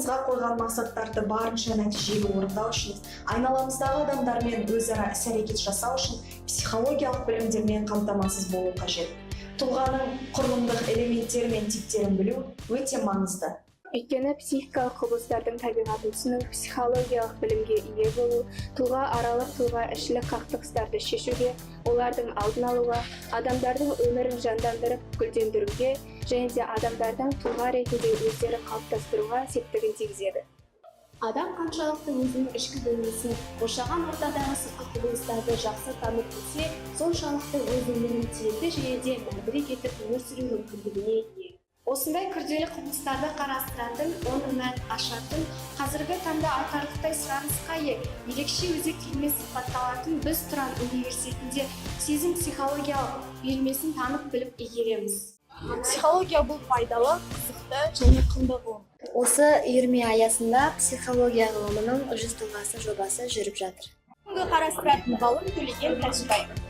Алдымызға қойған мақсаттарды барынша нәтижелі орындау үшін, айналамыздағы адамдармен өзара іс-әрекет жасау үшін психологиялық білімдермен қамтамасыз болу қажет. Тұлғаның құрылымдық элементтері мен типтерін білу өте маңызды. Өйткені психикалық құбылыстардың табиғатын түсіну, психологиялық білімге ие болу, тұлға аралық, тұлға ішілік қақтығыстарды шешуге, олардың алдын алуға, адамдардың өмірін жандандырып, гүлдендіруге және де адамдардың тұлға ретінде өздерін қалыптастыруға септігін тигізеді. Адам қаншалықты өзінің ішкі дүниесін, қоршаған ортадағы сыртқы құбылыстарды жақсы танып білсе, соншалықты өз өмірін тиімді және де мәнірек етіп өмір сүру мүмкіндігіне ие. Осындай күрделі құбылыстарды қарастыратын, оның мәнін ашатын, қазіргі таңда айтарлықтай сұранысқа ие, ерекше өзектілігімен сипатталатын біз Тұран университетінде сезім психологиялық үйірмесін танып біліп игереміз. Психология бұл пайдалы, қызықты және құнды ғылым. Осы үйірме аясында психология ғылымының 100 тұлғасы жобасы жүріп жатыр. Бүгінгі қарастыратын ғалым Төлеген Тәжібаев.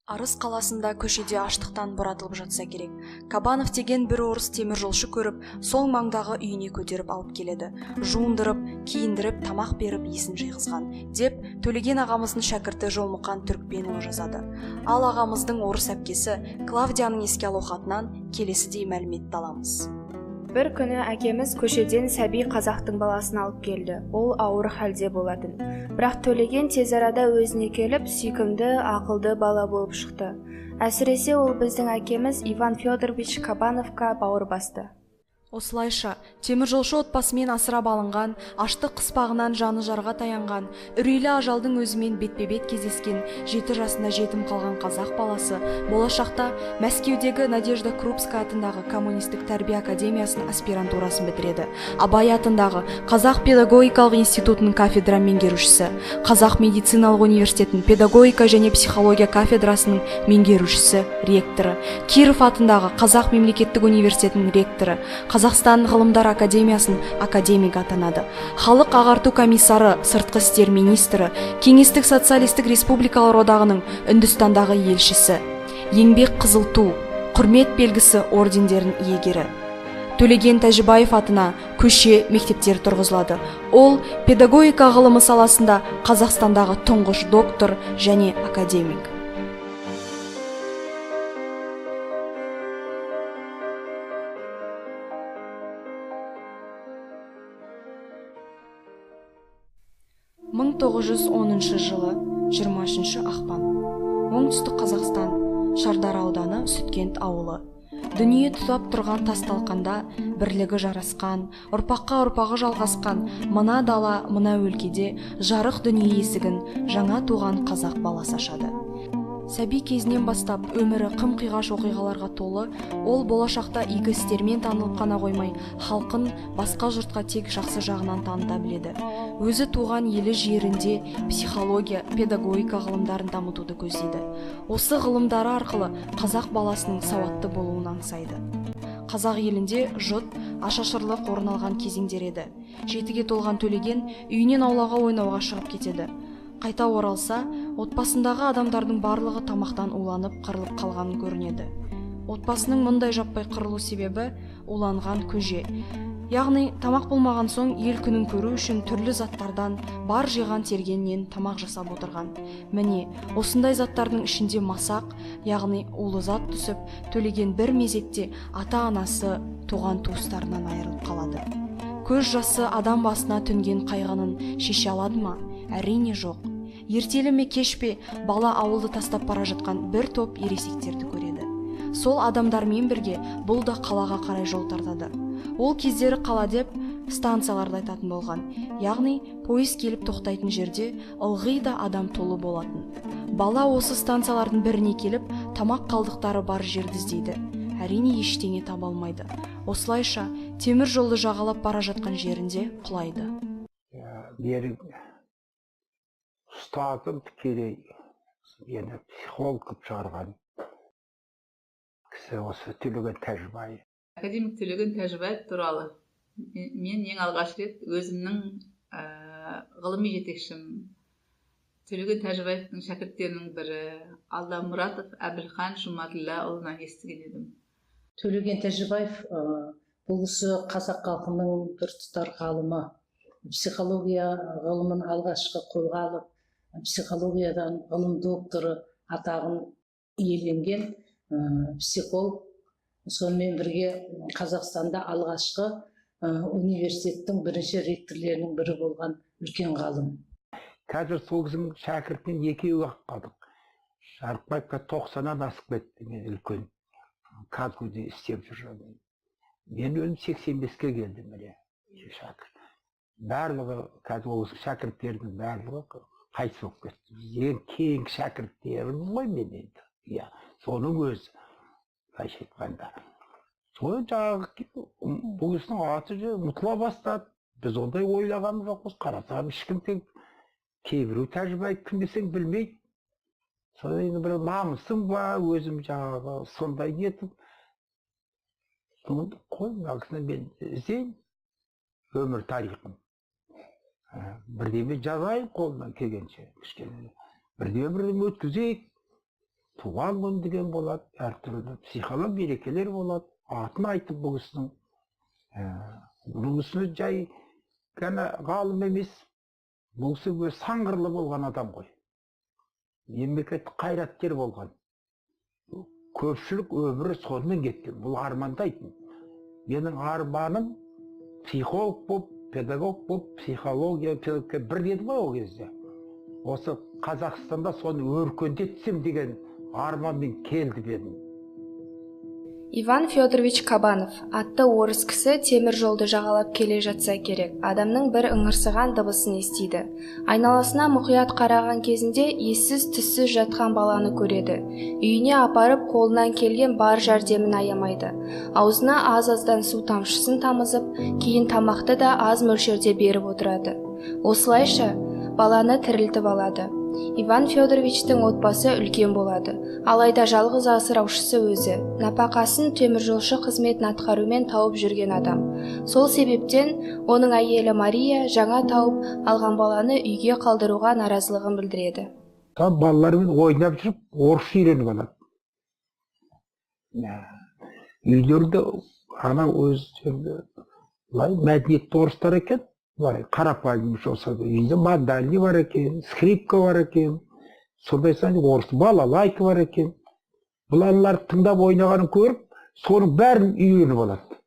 Арыс қаласында көшеде аштықтан бұратылып жатса керек. Кабанов деген бір орыс теміржолшы көріп, сол маңдағы үйіне көтеріп алып келеді. Жуындырып, киіндіріп, тамақ беріп, есін жиғызған деп Төлеген ағамыздың шәкірті Жолмұқан Түркпенұлы жазады. Ал ағамыздың орыс әпкесі Клавдияның еске алу хатынан келесідей мәліметті аламыз. Бір күні әкеміз көшеден сәби қазақтың баласын алып келді. Ол ауыр халде болатын. Бірақ Төлеген тез арада өзіне келіп, сүйкімді, ақылды бала болып шықты. Әсіресе ол біздің әкеміз Иван Федорович Кабановқа бауыр басты. Осылайша, теміржолшы отбасымен асырап алынған, аштық қыспағынан жаны жарға таянған, үрейлі ажалдың өзімен бетпе-бет кездескен, 7 жасында жетім қалған қазақ баласы болашақта Мәскеудегі Надежда Крупская атындағы Коммунистік тәрбие академиясының аспирантурасын бітіреді. Абай атындағы Қазақ педагогикалық институтының кафедра меңгерушісі, Қазақ медициналық университетінің педагогика және психология кафедрасының меңгерушісі, ректоры, Киров атындағы Қазақ мемлекеттік университетінің ректоры, Қазақстан ғылымдар академиясының академигі атанады. Халық ағарту комиссары, сыртқы істер министрі, Кеңестік Социалистік Республикалар Одағының Үндістандағы елшісі, Еңбек Қызыл Ту, Құрмет белгісі ордендерінің иегері. Төлеген Тәжібаев атына көше, мектептер тұрғызылады. Ол педагогика ғылымы саласында Қазақстандағы тұңғыш доктор және академик. 1910 жылы 23 ақпан. Оңтүстік Қазақстан, Шардара ауданы, Сүткент ауылы. Дүние тұтап тұрған тас талқанда бірлігі жарасқан, ұрпаққа ұрпағы жалғасқан мына дала, мына өлкеде жарық дүние есігін жаңа туған қазақ баласы ашады. Сәби кезінен бастап өмірі қым-қиғаш оқиғаларға толы, ол болашақта игі істермен танылып қана қоймай, халқын басқа жұртқа тек жақсы жағынан таныта біледі. Өзі туған елі жерінде психология, педагогика ғылымдарын дамытуды көздейді. Осы ғылымдары арқылы қазақ баласының сауатты болуын аңсайды. Қазақ елінде жұт, ашашырлық орын алған кезеңдер еді. 7-ге толған Төлеген үйінен аулаға ойнауға шығып кетеді. Қайта оралса, отбасындағы адамдардың барлығы тамақтан уланып, қырылып қалғанын көрінеді. Отбасының мұндай жаппай қырылу себебі уланған көже. Яғни, тамақ болмаған соң ел күнін көру үшін түрлі заттардан, бар жиған тергеннен тамақ жасап отырған. Міне, осындай заттардың ішінде масақ, яғни улы зат түсіп, Төлеген бір мезетте ата-анасы, туған туыстарынан айырылып қалады. Көз жасы адам басына түнген қайғының шеше алады ма? Әрине жоқ. Ертелі ме кеш пе бала ауылды тастап бара жатқан бір топ ересектерді көреді. Сол адамдармен бірге бұл да қалаға қарай жол тартады. Ол кездері қала деп станцияларды айтатын болған. Яғни пойыз келіп тоқтайтын жерде ылғи да адам толы болатын. Бала осы станциялардың біріне келіп, тамақ қалдықтары бар жерді іздейді. Әрине ештеңе таба алмайды. Осылайша темір жолды жағалап бара жатқан жерінде құлайды. Менің ұстазым тікелей мені психолог қылып шығарған кісі осы Төлеген Тәжібаев. Академик Төлеген Тәжібаев туралы мен ең алғаш рет өзімнің ғылыми жетекшім Төлеген Тәжібаевтың шәкірттерінің бірі Алдамұратов Әбілхан Жұмаділләұлынан естіген едім. Төлеген Тәжібаев Бұл кісі қазақ халқының біртұтар ғалымы, психология ғылымын алғашқы қолға алып, психологиядан ғылым докторы атағын иеленген психолог. Сонымен бірге Қазақстанда алғашқы университеттің бірінші ректорлерінің бірі болған үлкен ғалым. Қазір сол кісінің шәкіртінен екеуі ақ қалдық. Жарықбаевқа 90-нан асып кетті, мен үлкен КазГУде істеп жүр. Мен өзім 85-ке келдім, міне, шәкірт. Барлығы қазір ол шәкірттердің барлығы қайтыс болып кетті. Ең кейінгі шәкірттерімін ғой мен енді. Иә, соның өзі, былайша айтқанда. Сол жаңағы бұл кісінің аты ұмытыла бастады. Біз ондай ойлаған жоқпыз. Қарасам, ешкім, тек кейбіреу Тәжібаев кім десең, білмейді. Содан енді бір намысым ба, өзім жаңағы сондай нетіп, қой, мына кісіні мен іздеймін, өмір тарихын. Бірдеме жазайын қолымнан келгенше, кішкене бірдеме бірдеме өткізейік. Туған күн деген болады, әртүрлі психолог мерекелер болады, атын айтып бұл кісінің. Бұл кісіні жай ғана ғалым емес, бұл кісі өзі сан қырлы болған адам ғой. Мемлекеттік қайраткер болған. Көпшілік өмірі сонымен кеткен. Бұл армандайтын. Менің арманым психолог болып, педагог болып, психология, педагогика бір деді ғой ол кезде. Осы Қазақстанда соны өркендетсем деген арманмен келді менің. Иван Федорович Кабанов атты орыс кісі темір жолды жағалап келе жатса керек, адамның бір ыңырсыған дыбысын естиді. Айналасына мұқият қараған кезінде ессіз түссіз жатқан баланы көреді. Үйіне апарып, қолынан келген бар жәрдемін аямайды. Аузына аз-аздан су тамшысын тамызып, кейін тамақты да аз мөлшерде беріп отырады. Осылайша баланы тірілтіп алады. Иван Федоровичтің отбасы үлкен болады. Алайда жалғыз асыраушысы өзі. Напақасын теміржолшы қызметін атқарумен тауып жүрген адам. Сол себептен оның әйелі Мария жаңа тауып алған баланы үйге қалдыруға наразылығын білдіреді. Там балалармен ойнап жүріп орысша үйреніп алады. Үйлерде ана өздері былай мәдениетті орыстар екен, былай қарапайым болса да үйінде мандолина бар екен, скрипка бар екен, сондай орыс балалайка бар екен. Бұл аналарды тыңдап ойнағанын көріп, соның бәрін үйреніп алады.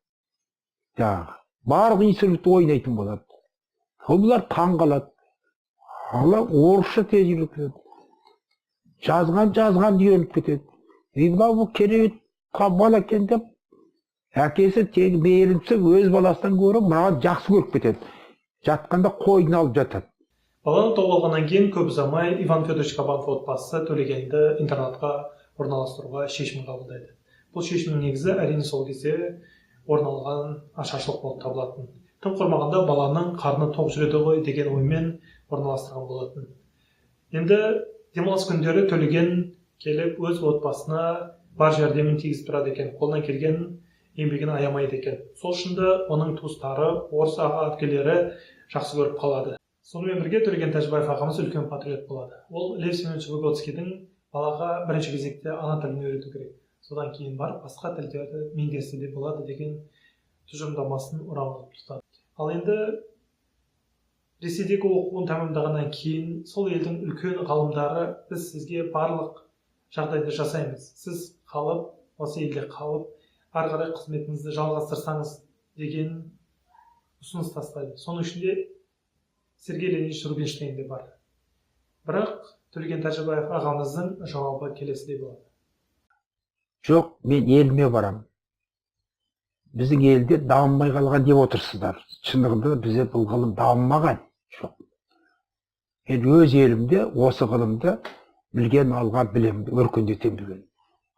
Жаңағы барлық инструментті ойнайтын болады. Сол бұлар таң қалады. Ала орысша тез үйреніп кетеді. Жазған үйреніп кетеді. Мынау бұл керемет бала екен деп, әкесі тегі мейірімсіз өз баласынан гөрі мынаған жақсы көріп кетеді. Жатқанда қойнына алып жатады. Баланы тауып алғаннан кейін көп ұзамай Иван Федорович Кабанов отбасы Төлегенді интернатқа орналастыруға шешім қабылдайды. Бұл шешімнің негізі әрине сол кезде орын алған ашаршылық болып табылатын. Тым құрмағанда баланың қарны тоқ жүреді ғой деген оймен орналастырған болатын. Енді демалыс күндері Төлеген келіп өз отбасына бар жәрдемін тигізіп тұрады екен, қолынан келген еңбегін аямайды екен. Сол үшін де оның туыстары, орыс аға әпкелері жақсы көріп қалады. Сонымен бірге Төлеген Тәжібаев ағамыз үлкен патриот болады. Ол Лев Семенович Выготскийдің балаға бірінші кезекте ана тілін үйрету керек, содан кейін барып басқа тілдерді меңгерсе де болады деген тұжырымдамасын ұран қылып тұтады. Ал енді Ресейдегі оқуын тәмамдағаннан кейін сол елдің үлкен ғалымдары біз сізге барлық жағдайды жасаймыз, сіз қалып, осы елде қалып, ары қарай қызметіңізді жалғастырсаңыз деген ұсыныс тастайды. Соның ішінде Сергей Леонидович Рубинштейн де бар. Бірақ Төлеген Тәжібаев ағамыздың жауабы келесідей болады. Жоқ, мен еліме барамын. Біздің елде дамымай қалған деп отырсыздар. Шындығында бізде бұл ғылым дамымаған. Жоқ. Мен өз елімде осы ғылымды білген, алған білемін, өркендетемін деген.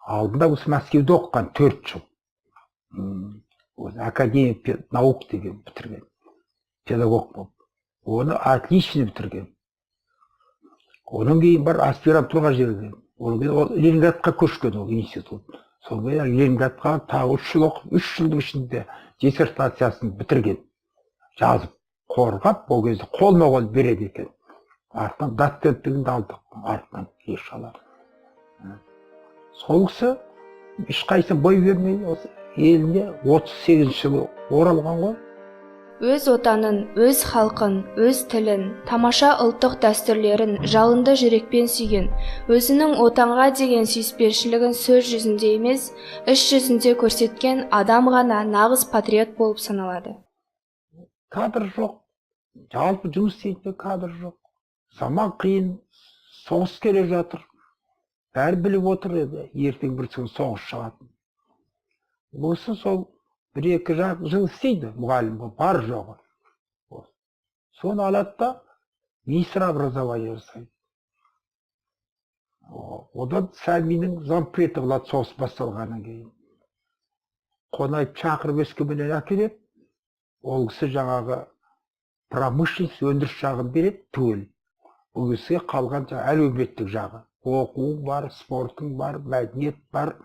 Алдында осы Мәскеуде оқыған 4 жыл. Академия наук деген бітірген. Педагог болып. Оны отлично бітірген. Оның кейін бар аспирантураға жіберген. Оның кейін ол Ленинградқа көшкен ол институт. Сол кейін Ленинградқа тағы 3 жыл оқып, 3 жылдың ішінде диссертациясын бітірген. Жазып, қорғап, ол кезде қолма-қол береді екен. Артынан доценттігін де алдық, артынан ешқалар. Сол кісі ешқайсысын бой бермей, осы Еліне 38 жылы оралған ғой. Өз отанын, өз халқын, өз тілін, тамаша ұлттық дәстүрлерін жалынды жүрекпен сүйген, өзінің отанға деген сүйіспеншілігін сөз жүзінде емес, іс жүзінде көрсеткен адам ғана нағыз патриот болып саналады. Кадр жоқ, жалпы жұмыс істейтін кадр жоқ. Заман қиын, соғыс келе жатыр. Бәрі біліп отыр еді, ертең бір күні соғыс шығатын. Осы сол 1-2 жыл істейді мұғалім бар жоғы. Соны алады да министр образования жасайды. Одан Сәминнің зампреді қылады соғыс басталғаннан кейін. Қонаев шақырып Өскеменнен әкеледі. Ол кісі жаңағы промышленность, өндіріс жағын береді түгел. Бұл кісіге қалған әлеуметтік жағы. Оқу бар, спортың бар, мәдениет бар.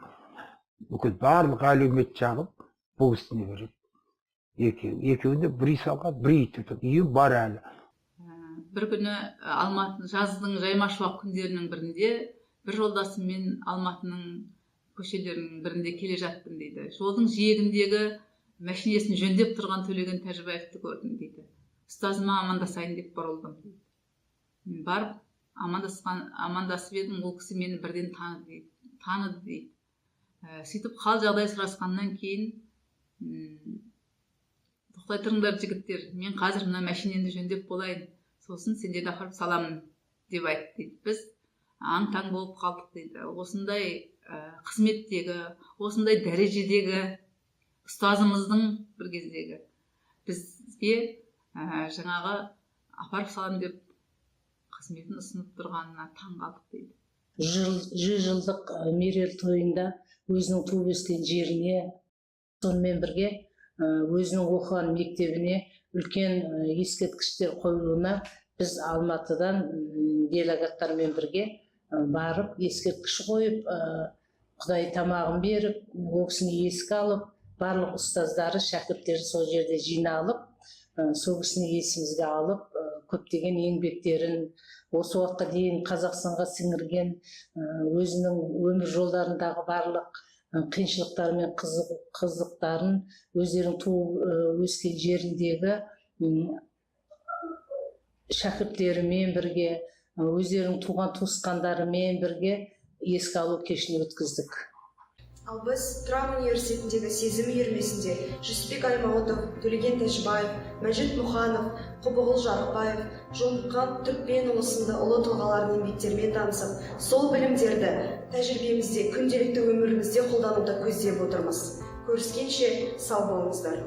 Бүкіл барлық әлеумет жағы бұл кісіне береді. Екеуінде бір үй салған, бір үй тұтып, үйі бар әлі. Бір күні Алматы жаздың жайма шуақ күндерінің бірінде бір жолдасыммен Алматының көшелерінің бірінде келе жаттым дейді. Жолдың жиегіндегі мәшинесін жөндеп тұрған Төлеген Тәжібаевты көрдім дейді. Ұстазыма амандасайын деп бұрылдым дейді. Барып амандасып едім, ол кісі мені бірден таныды дейді. Сөйтіп хал жағдай сұрасқаннан кейін, тоқтай тұрыңдар жігіттер, мен қазір мына мәшинені жөндеп болайын, сосын сендерді апарып саламын деп айтты дейді. Біз аң-таң болып қалдық дейді. Осындай қызметтегі, осындай дәрежедегі ұстазымыздың бір кездегі бізге жаңағы апарып саламын деп қызметін ұсынып тұрғанына таң қалдық дейді. 100 жылдық мерейтойында өзінің туып өскен жеріне, сонымен бірге өзінің оқыған мектебіне үлкен ескерткіштер қойылуына біз Алматыдан делегаттармен бірге барып ескерткіш қойып, Құдай тамағын беріп, ол кісіні еске алып, барлық ұстаздары, шәкірттері сол жерде жиналып, сол кісіні есімізге алып, көптеген еңбектерін осы уақытқа дейін Қазақстанға сіңірген, өзінің өмір жолдарындағы барлық қиыншылықтары мен қызықтарын өздерінің туып өскен жеріндегі шәкірттерімен бірге, өздерінің туған туысқандарымен бірге еске алу кешін өткіздік. Ал біз Тұран университетіндегі сезім үйірмесінде Жүсіпбек Аймауытов, Төлеген Тәжібаев, Мәжит Мұханов, Құбығұл Жарықбаев, Жоңқан Түркпенұлы сынды ұлы тұлғалардың еңбектерімен танысып, сол білімдерді тәжірибемізде, күнделікті өмірімізде қолдануды көздеп отырмыз. Көріскенше сау болыңыздар.